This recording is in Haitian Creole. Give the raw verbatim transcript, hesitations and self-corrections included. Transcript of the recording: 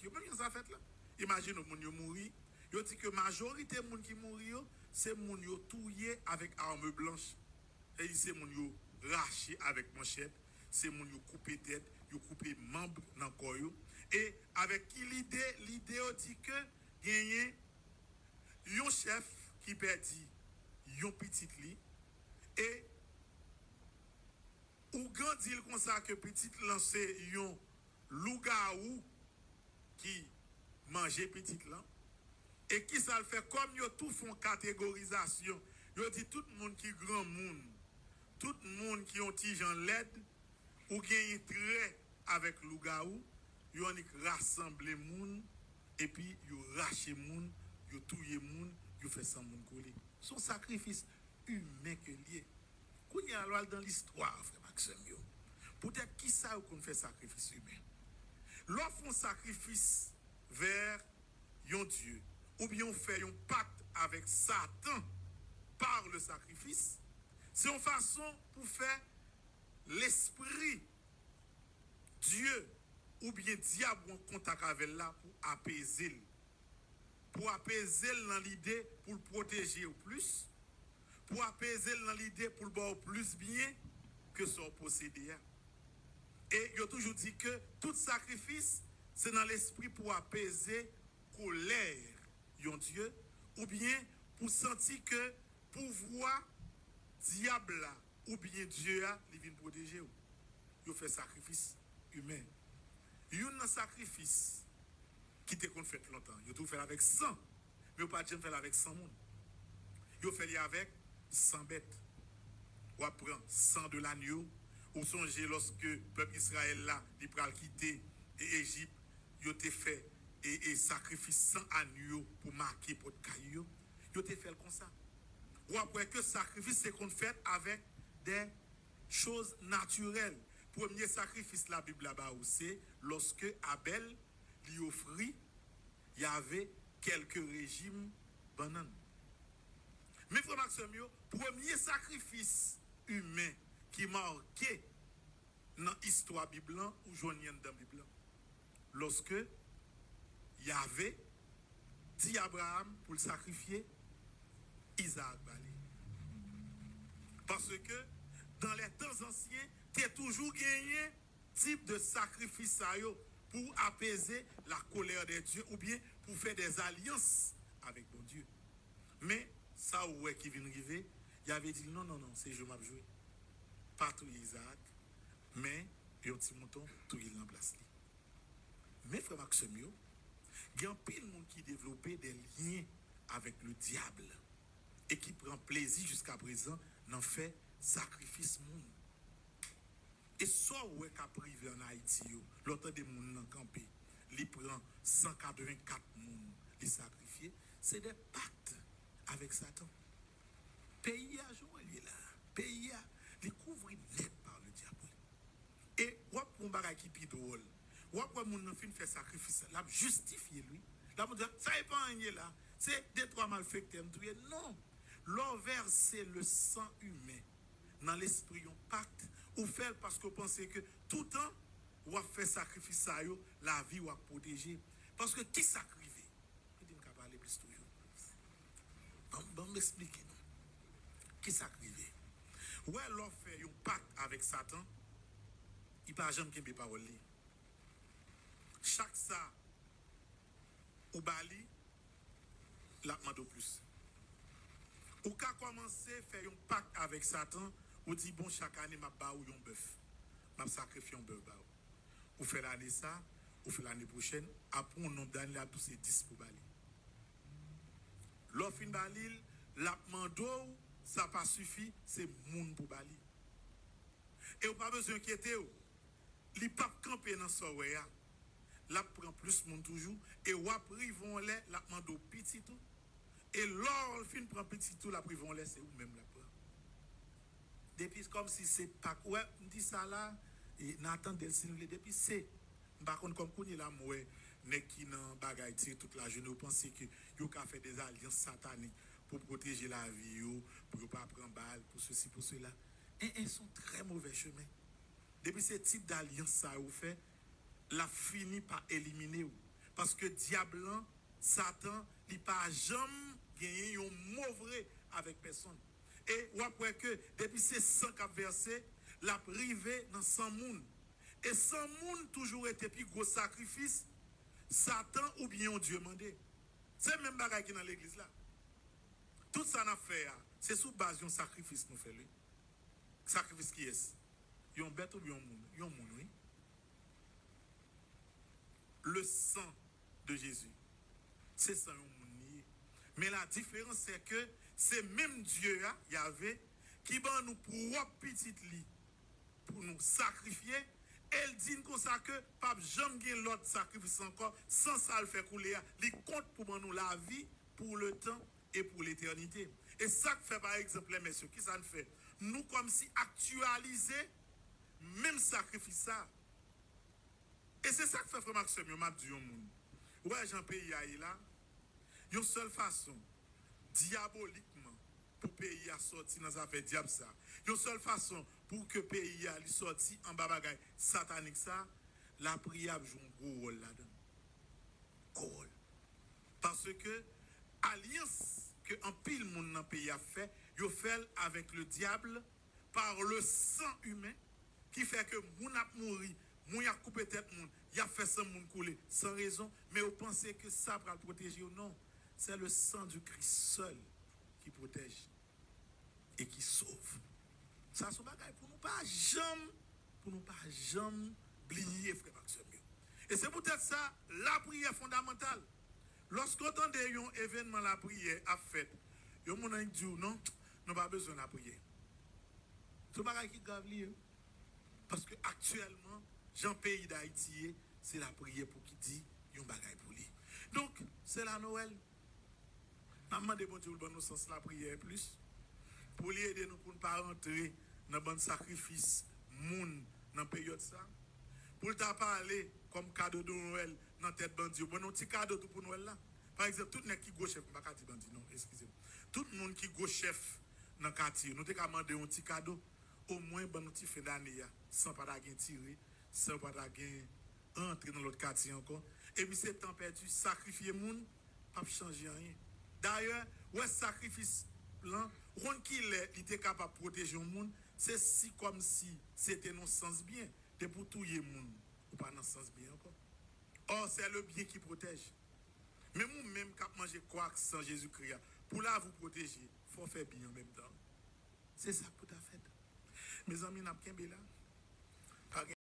Yo menm jan sa fèt la. Imajine w, moun yo mouri. Yo di ke majorite moun ki mouri yo, se moun yo touye avèk arme blanch. Sètadi se moun yo rache avèk manchèt, se moun yo koupe tèt, yo koupe manm nan kò yo. E avèk ki lide? Lide yo di ke genyen yon chèf ki pèdi yon pitit li, e ougan di l konsa ke pitit lan se yon lougawou ki manje pitit lan. E kisa l fè? Kòm yo tou fè yon kategorizasyon, yo di tout moun ki granmoun, tout moun ki yon ti jan lèd, ou genyen trè avèk lougawou, yo annik rasanble moun, epi yo rache moun, yo touye moun, yo fè san moun koule. Se yon sakrifis imen ke l ye. Kounye a, lè w al dan listwa, frè m ak sè m yo, poutèt kisa yo konn fè sakrifis imen? Lè w fè yon sakrifis vè yon dye, oubyen w fè yon pak avèk Satan par le sakrifis, se yon fason pou fè lespri dye oubyen dyab ou an kontak avè l la pou apeze l. Pou apeze l nan lide pou l pwoteje w plis, pou apeze l nan lide pou l ba w plis byen ke sa w posede a. E yo toujou di ke tout sakrifis, se nan lespri pou apeze kolè yon dye, oubyen pou santi ke pouvwa dyab la oubyen dye a, li vin pwoteje w. Yo fè sakrifis imen. Youn nan sakrifis ki te konn fèt lontan, yo toujou fè l avèk san, men yo pa t janm fè l avèk san moun. Yo fè li avèk san bèt. W ap pran san de lanyo. Ou sonje lòske pèp Izrayèl la, li pral kite e Ejip, yo te fè e, e sakrifis san anyo pou make pòt kay yo. Yo te fè l konsa. W ap wè ke sakrifis te konn fèt avèk de choz natirèl. Premye sakrifis Labib la ba ou se lòske Abèl li ofri Yave kèlke rejim bannann. Men frè m ak sè m yo, premye sakrifis imen ki make nan istwa Bib lan, ou jwenn li anndan Bib lan. Lòske Yave di Abraram pou l sakrifye Izaak ba li. Paske, dans les temps anciens, te toujou genyen tip de sakrifis sa yo pou apeze la colère de Dieu oubyen pou fè des alliances avèk Bondye. Men, sa ou wè ki vin rive, Yave di l, non, non, non, se jwe m ap jwe. Pa touye Izaak, men yon ti mouton, touye l nan plas li. Men, frè m ak sè m yo, gen anpil moun ki devlope de lyen avèk le diable e ki pran plezi jiskaprezan nan fè sakrifis moun. E sa w wè k ap rive ann Ayiti yo, lè w tande moun nan kanpe, li pran san katrevenkat moun, li sakrifye, se de pakt avèk Satan. Peyi a, jan w wè l ye la, peyi a, li kouvri nèt par le diable. E w ap wè yon bagay ki pi dwòl. W ap wè moun nan fin fè sakrifis la, l ap jistifye l, wi. L ap di, sa e pa anyen la. Se de twa malfektè m touye. Non. Lè w vèse le san imen nan lespri yon pakt, ou fè l paske w panse ke toutan w ap fè sakrifis sa yo, lavi w ap pwoteje. Paske kisa k rive? Epi m ka pale plis toujou. Ban, ban m eksplike nou. Kisa k rive? Ou wè, lè w fè yon pakt avèk Satan, li pa janm kenbe pawòl li. Chak sa ou ba li, l ap mande w plis. Ou ka kòmanse fè yon pakt avèk Satan, ou di, bon, chak ane m ap ba ou yon bèf. M ap sakrifye yon bèf ba ou. Ou fè l ane sa, ou fè l ane pwochèn, apre yon nonb dane, l ap di w se dis pou ba li. Lè w fin ba li l, l ap mande w, sa pa sifi, se moun pou ba li. E w pa bezwen enkyete w. Li p ap kanpe nan sa w wè a. L ap pran plis moun toujou, e w ap rive yon lè, l ap mande w pitit ou. E lè w fin pran pitit ou, l ap rive yon lè, se ou menm l ap pran. Depi kòmsi se pa, wè, m di sa la, e n a tande l si n vle, depi se, m pa konn kòm kounye la m wè nèg ki nan bagay tire tout lajounen, yo panse ke yo ka fè de zalyans satanik pou pwoteje lavi yo, pou yo pa pran bal, pou sesi, pou sela. En, en, se yon trè movè chemen. Depi se tip dalyans sa yo ou fè, l ap fini pa elimine w. Paske dyab lan, Satan, li pa janm genyen yon mo vre avèk pèsonn. E w ap wè ke depi se san k ap vèse, l ap rive nan san moun. E san moun toujou rete pi gwo sakrifis Satan oubyen yon dye mande. Se menm bagay ki nan legliz la. Tout sa n ap fè a, se sou baz yon sakrifis nou fè l, wi. Sakrifis kiyès? Yon bèt oubyen yon moun? Yon moun, wi. Le sang de Jésus. Se san yon moun li ye. Men la diferans, se ke se menm Dye a, Yahvé, ki ban nou pwòp pitit li pou nou sakrifye, e l di n konsa ke p ap janm gen lòt sakrifis ankò, san sa l fè koule a, li kont pou ban nou lavi pour le temps et pour l'éternité. E sa k fè, pa egzanp, lè mès yo, ki sa n fè? Nou kòmsi aktyalize menm sakrifis sa. E se sa k fè, frè m ak sè m yo, m ap di yon moun, ou wè jan peyi a ye la, yon sèl fason, dyabolikman, pou peyi a sòti nan zafè dyab sa, yon sèl fason pou ke peyi a li sòti anba bagay satanik sa, lapriyè ap jwe yon gwo wòl ladan l. Gwo wòl. Paske alyans ke anpil moun nan peyi a fè, yo fè l avèk le diable par le sang humain, ki fè ke moun ap mouri, moun y ap koupe tèt moun, y ap fè san moun koule san rezon, men yo panse ke sa pral pwoteje yo. Non, c'est le sang du Christ seul qui protège et qui sauve. Sa se yon bagay pou nou pa janm, pou nou pa janm bliye, frè m ak sè m yo. E se poutèt sa, lapriyè fondamantal. Lòske w tande yon evènman lapriyè ap fèt, yon moun annik di w, "Non, nou pa bezwen lapriyè." Se yon bagay ki grav li ye. Paske aktyèlman, jan peyi Dayiti ye, se lapriyè pou ki di yon bagay pou li. Donk, se la Nwèl. N ap mande Bondye pou l ban nou sans lapriyè plis, pou li ede nou pou n pa rantre nan bann sakrifis moun nan peryòd sa. Pou l ta pale kòm kado de Nwèl nan tèt bandi yo. Ban nou ti kado tou pou Nwèl la. Pa egzanp, tout nèg ki gwo chèf, m pa ka di bandi non, eskize m. Tout moun ki gwo chèf nan katye yo, nou te ka mande yon ti kado. Omwen ban nou ti fen dane a, san pa ta gen tire, san pa ta gen antre nan lòt katye ankò. Epi se tan pèdi, sakrifye moun p ap chanje anyen. Dayè, wè sakrifis lan, ou konn kilè li te kapab pwoteje yon moun, se si kòmsi se te nan sans byen. Depi w touye moun, ou pa nan sans byen ankò. Or, c'est le bien qui protège. Menm ou menm k ap manje kò ak san Jezikri a, pou lavi w pwoteje, fò w fè byen an menm tan. Se sa k pou ta fèt. Mezanmi, n ap kenbe la. Pa gen